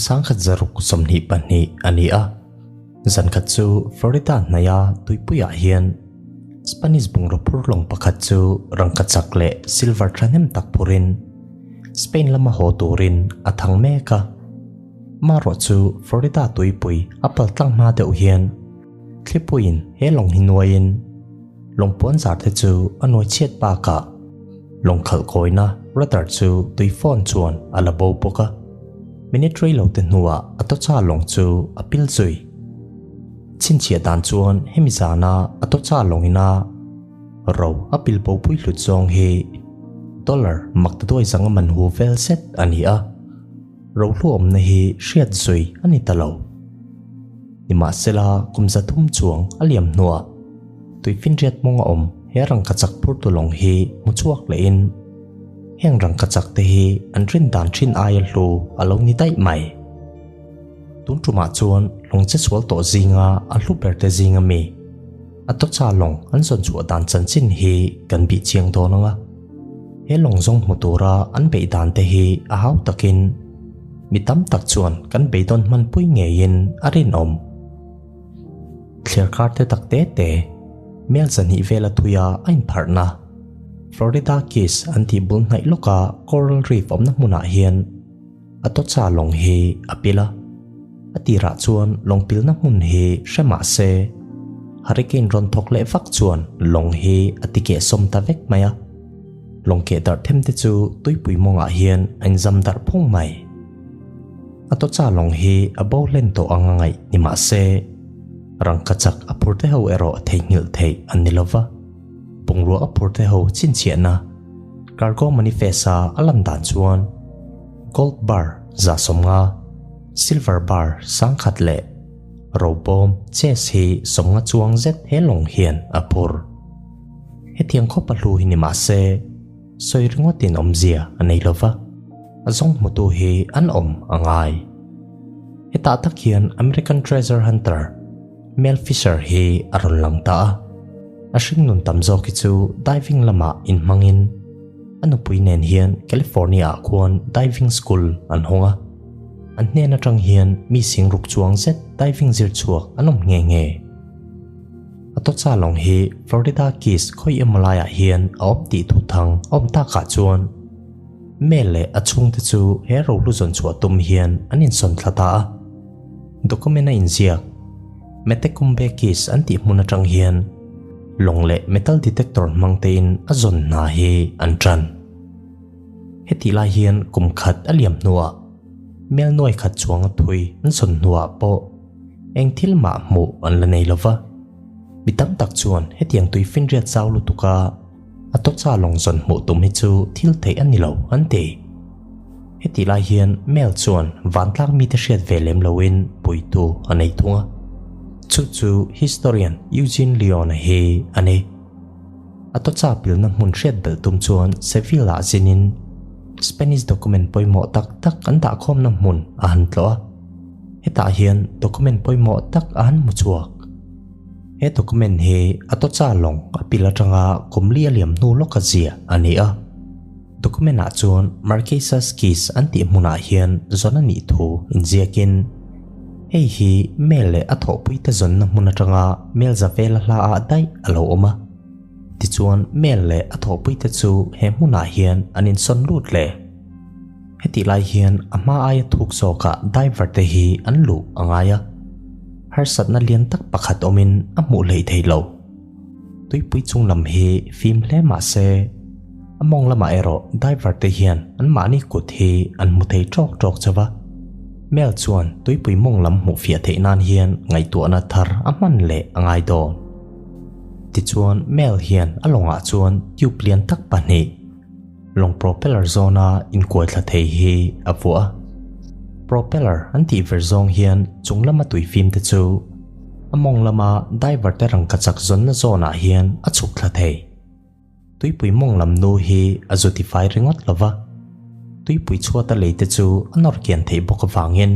1622 a ni a. Zan khat chu Florida hnaia tuipuiah hian Spanish bungraw phur lawng pakhat chu rangkachak leh silver thahnem tak phurin Spain lama haw turin a thang mek a. Marawh chu Florida tuipui a paltlang hma deuh hian thlipuiin he lawng hi nuaiin lawng puan zar te chu a nuai chhiat bakah lawng khalh kawina rudder chu tui fawn chuan a la bo bawk a. Minute rei lo te hnuah a tawcha lawng chu a pil zui. Chhinchhiah dan chuan hemi zana a tawcha lawngina ro a pil bo pui hlut zawng hi dollar mak ta duai zanga man hu vel zet a ni a, ro hluawmna hi hriat zui a ni ta lo. Nimahsela kum 300 chuang a liam hnuah tuifinriat mawng a awm he rangkachak phurtu lawng hi hmu chhuak lehin, Heng rangkachak te hi an rin dan thin aia hlu a lo ni daih mai. Tun tumah chuan lawng che sual tawh zinga a hlu ber te zinga mi a tawcha lawng an zawn chhuah dan chanchin hi kan bih chiang dawn ang a. He lawng zawng hmu tura an beih dan te hi a hau takin mi tam tak chuan kan beidawn hmanpui ngeiin a rinawm. Thliarkar te tak te te mel 200 vela thuia a inpharhna Florida Keys an tih bul hnaih lawka Coral Reef awmna hmunah hian a tawcha lawng hi a pil a. A tirah chuan lawng pilna hmun hi hre mah se hurricane rawn thawk leh vak chuan lawng hi a ti keh sawm ta vek mai a. Lawng keh darh them te chu tuipui mawngah hian a inzam darh phung mai. A tawcha lawng hi a bo hlen tawh ang a ngaih ni mah se rangkachak a phur te ho erawh theihnghilh theih an ni lova. Bungrua a phur te ho chhinchhiahna cargo manifest-a a lan dan chuan gold bar 150, silver bar 10,000 leh robawm chest hi 50 chuang zet he lawng hian a phur. Hetiang khawp a hlu hi ni mah se sawi ringawtin awmzia a nei lova, a zawng hmutu hi an awm a ngai. Hetah tak hian American treasure hunter Mel Fisher hi a rawn lang ta a, a hringnun tam zawk hi chu diving lamah inhmangin a nupui nen hian California-ah khuan diving school an hawng a, an hnen atang hian mi singruk chuang zet diving zir chhuak an awm nghe nghe. A tawcha lawng hi Florida Keys khawi emaw laiah hian a awm tih thu thang a awm takah chuan Mel leh a chhungte chu he rohlu zawn chhuah tum hian an insawn thla ta a. Document a inziak Matecumbe Keys an tih hmun atang hian lawng leh metal detector hmang tein a zawn hna hi an tan. Hetih lai hian kum khat a liam hnuah mel nuai khat chuang a thui an zawn hnuah pawh eng thil mah hmuh an la nei lova. Mi tam tak chuan hetiang tui finriat zau lutuka a tawcha lawng zawn hmuh tum hi chu thil theih a ni lo an ti. Hetih lai hian Mel chuan vantlang mite hriat ve lem loin puitu a nei thung a. Chu chu historian Eugene Leon-a hi a ni. A tawcha pilna hmun hriat belh tum chuan Seville-ah zinin Spanish document pawimawh tak tak an dahkhawmna hmun a han tlawh a. Hetah hian document pawimawh tak a han hmu chhuak. He document hi a tawcha lawng a pil atanga kum li a liam hnu lawka zia a ni a. Document ah chuan Marquesas Keys an tih hmunah hian zawn a nih thu inziakin hei hi mail leh a thawhpuite zawnna hmun atanga mail za vela hla ah daih a lo awm a. Tichuan mail leh a thawhpuite chu he hmunah hian an insawn lut leh. Hetih lai hian a hma aia thuk zawkah diver te hi an luh a ngai a. Harsatna lian tak pakhat awmin a hmuh hleih theih loh. Tuipui chung lam hi fim hle mah se, a mawng lamah erawh diver te hian anmahni kut hi an hmu thei tawk tawk chauh a. Mel chuan tuipui mawng lam hmuh fiah theih nan hian ngaihtuahna thar a hman leh a ngai dawn. Tichuan Mel hian a lawngah chuan tube lian tak pahnih, lawng propeller zawna inkuai thla thei hi a vuah a. Propeller an tih ver zawng hian chung lama tui fim te chu a mawng lama diver te rangkachak zawnna zawnah hian a chhuk thla thei. Tuipui mawng lam nu hi a zu tifai ringawt lo va, tuipui chhuata lei te chu a nawr kian theih bawk avangin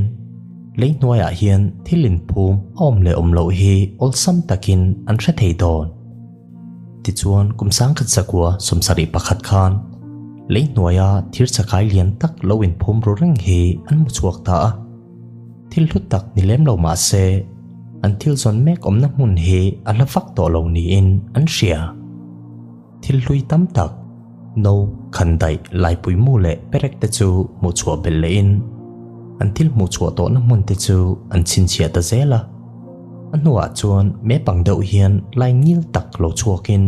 lei hnuaiah hian thil inphum a awm leh awm loh hi awlsam takin an hre thei dawn. Tichuan kum 1971 khan lei hnuaia thir chakai lian tak lo inphum ru reng hi an hmu chhuak ta a. Thil hlu tak ni lem lo mah se, an thil zawn mek awmna hmun hi a hla vak tawh lo niin an hria. Thil hlui tam tak, no, khandaih, laipui mu leh perek te chu hmuh chhuah belh lehin an thil hmuh chhuah tawhna hmun te chu an chhinchhiah ta zel a. A hnuah chuan mepang deuh hian line ngil tak lo chhuakin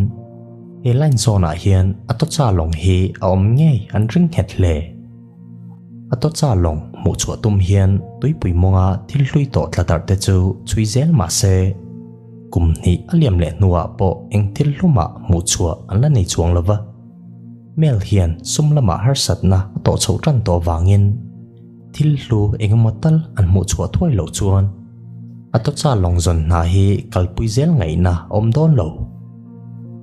he line zawnah hian Atocha lawng hi a awm ngei an ring nghet hle. Atocha lawng hmuh chhuah tum hian tuipui mawnga thil hlui tawh tla darh te chu chhui zel mah se, kum hnih a liam leh hnuah pawh eng thil hlumah hmuh chhuah an la nei chuang lo va. Mel hian sum lamah harsatna a tawh chhoh tan tawh vangin thil hlu eng emaw tal an hmuh chhuah thuai loh chuan Atocha lawng zawn hna hi kalpui zel ngaihna a awm dawn lo.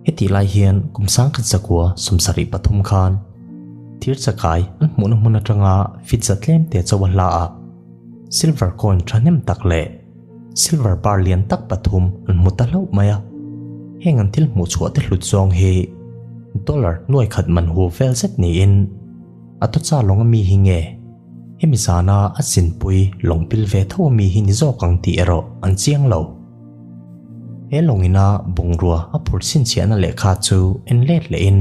Hetih lai hian kum sangkhat zakua 73 khan Thir chakai an hmuhna hmun atanga fit za tlem te chaw a hla a, silver coin thahnem tak leh silver bar lian tak pathum an hmu ta hlauh mai a. Heng an thil hmuh chhuah te hlut zawng hi dollar nuai khat man hu vel zet niin a tawcha lawng ami hi nge hemi zana a zinpui lawng pil ve tho ami hi ni zawk ang tih erawh an chiang lo. He lawngina bungrua a phur chhinchhiahna lehkha chu en let lehin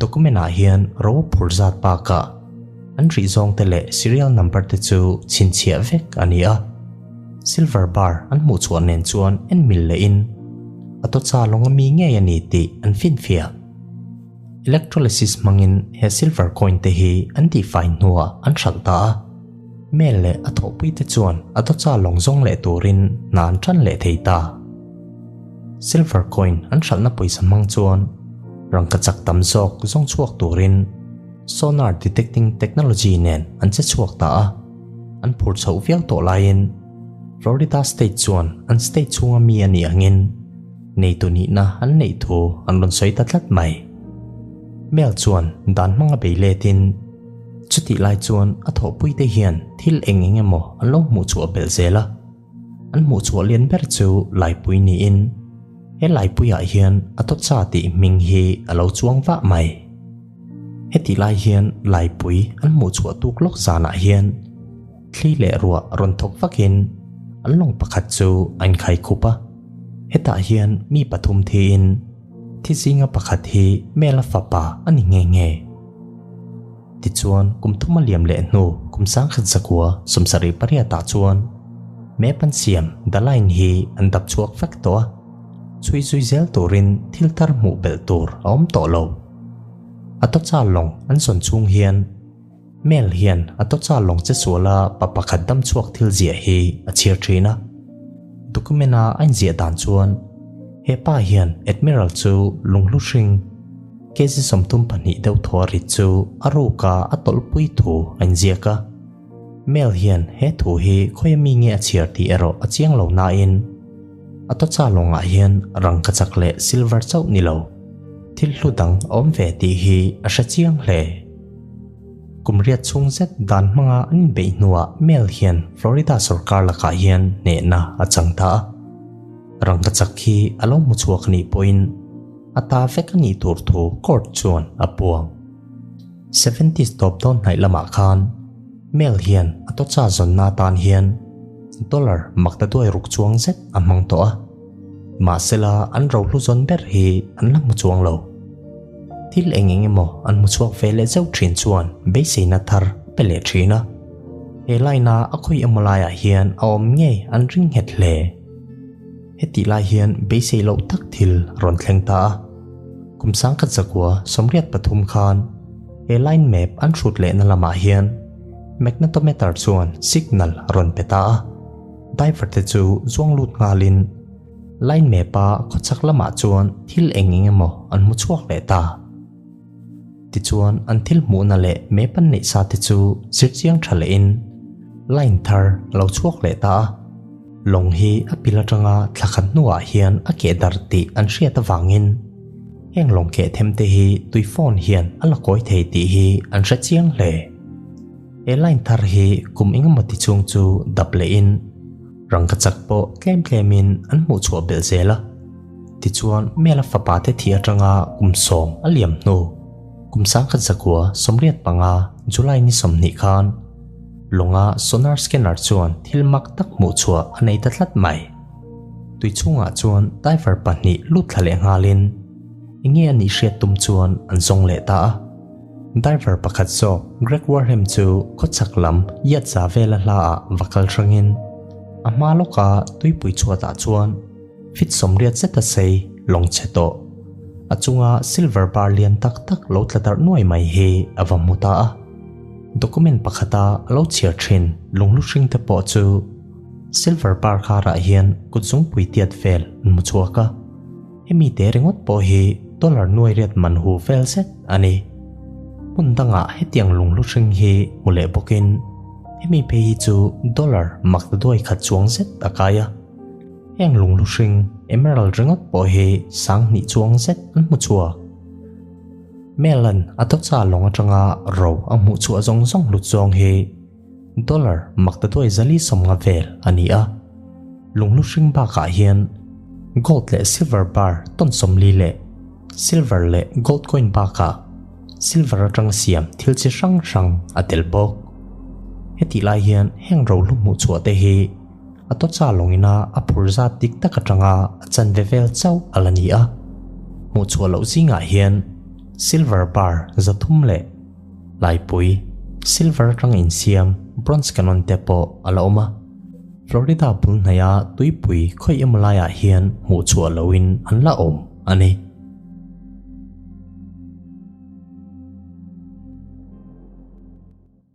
document-ah hian ro a phur zat bakah an rih zawngte leh serial number te chu chhinchhiah vek a ni a. Silver bar an hmuh chhuah nen chuan en mil lehin a tawcha lawng ami ngei a ni tih an finfiah. Electrolysis hmangin he silver coin te hi an tihfai hnuah an hralh ta a. Mel leh a thawhpui te chuan a dawcha lawng zawng leh turin hna an tan leh thei ta. Silver coin an hralhna pawisa hmang chuan rangkachak tam zawk zawng chhuak turin sonar detecting technology nen an che chhuak ta a, an phur chhoh viau tawh laiin Florida state chuan an state chhunga mi a nih angin neitu nihna an neih thu an rawn sawi ta tlat mai. Mel chuan dan hmanga bei letin Chutih lai chuan a thawhpuite hian thil eng eng emaw an lo hmuh chhuah belh zel a. An hmuh chhuah lian ber chu Laipui niin he Laipuiah hian a tawcha tih hming hi a lo chuang vah mai. Hetih lai hian Laipui an hmuh chhuah tuk lawk zanah hian thli leh ruah rawn thawk vakin an lawng pakhat chu a inkhai khup a. Hetah hian mi pathum thiin thi zinga pakhat hi Mela fapa a ni nghe nghe. Tichuan, kum thum a liam leh hnu kum sangkhat zakua 78 ah chuan map an siam The Line hi an dap chhuak vek tawh a, chhui zui zel turin thil thar hmuh belh tur a awm tawh lo. A tawcha lawng an zawn chhung hian Mel hian a tawcha lawng che suala pa pakhat dam chhuak thil ziah hi a chhiar thin a. Document a a inziah dan chuan he pa hian Admiral chu lunghlu hring, KG 32 deuh thaw a rit chu a ruka a tawlhpui thu a inziak a. Mail hian he thu hi khawi ami nge a chhiar tih erawh a chiang lo nain a tawcha lawngah hian rangkachak leh silver chauh ni lo, thil hlu dang a awm ve tih hi a hre chiang hle. Kum riat chhung zet dan hmanga an inbeih hnuah Mail hian Florida sorkar lakah hian hnehna a chang ta a. Rangkachak hi a lo hmu chhuak anih pawhin A ta vek a nih tur thu court chuan a puang. Seventies tawp dawn hnaih lamah khan Mel hian a tawcha zawnna atan hian dollar makta duai ruk chuang zet a hmang tawh a. Mahsela an rohlu zawn ber hi an la hmu chuang lo. Thil eng eng emaw an hmu chhuak ve leh zeuh thin chuan beiseina thar a pe leh thin a. He line-a a khawi emaw laiah hian a awm ngei an ring nghet hle. Hetih lai hian beisei loh tak thil a rawn thleng ta a. Kum 1983 khan he line map an hrut lehna lamah hian magnetometer chuan signal a rawn pe ta a. Diver te chu zuang lut nghalin line map a khawchhak lamah chuan thil eng eng emaw an hmu chhuak leh ta. Tichuan an thil hmuhna leh map an neih sa te chu zirchiang tha lehin line thar a lo chhuak leh ta a. Lawng hi a pil atanga thla khat hnuah hian a keh darh tih an hriat avangin heng lawng keh them te hi tui phone hian a la kawi thei tih hi an hre chiang hle. He line thar hi kum engemaw ti chhung chu dap lehin rangkachak pawh tlem tlemin an hmuh chhuah belh zel a. Tichuan Mela fapa te thih atanga kum sawm a liam hnu kum 1985 July ni 20 khan. Lawnga sonar scanner chuan thil mak tak hmuh chhuah a nei ta tlat mai. Tui chhungah chuan diver pahnih lut thla leh nghalin enge a nih hriat tum chuan an zawng leh ta a. Diver pakhat zawk Greg Warham chu khawchhak lam yard za vela hlaah va kal hrangin a hma lawka tuipui chhuatah chuan Fit 80 zeta sei lawng chhe tawh. A chunga silver bar lian tak tak lo tla darh nuai mai hi a va hmu ta a. Document pakhata a lo chhiar thin lunghlu hring te pawh chu silver bar karah hian kut zungpui tiat vel an hmu chhuak a. Hemi te ringawt pawh hi dollar nuai riat man hu vel zet a ni. Hmun dangah hetiang lunghlu hring hi hmu leh bawkin hemi phei hi chu dollar mak ta duai khat chuang zet a kai a. Heng lunglu hring, emerald ringawt pawh hi 2000 chuang zet an hmu chhuak. Melan a tawcha lawng atanga ro a hmuh chhuah zawng zawng hlut zawng hi dollar maktaduai 450 vel a ni a. Lunglu hring bakah hian gold leh silver bar tawn 40 leh silver leh gold coin bakah silver atanga siam thil chi hrang hrang a tel bawk. Hetih lai hian heng rohlu hmuh chhuah te hi A tawcha lawngina a phur zat dik tak atanga a chanve vel chauh a la ni a. Hmuh chhuah loh zingah hian silver bar 300 leh laipui silver atanga insiam bronze cannon te pawh a la awm a. Florida bul hnaia tuipui khawi emaw laiah hian hmuh chhuah lohin an la awm a ni.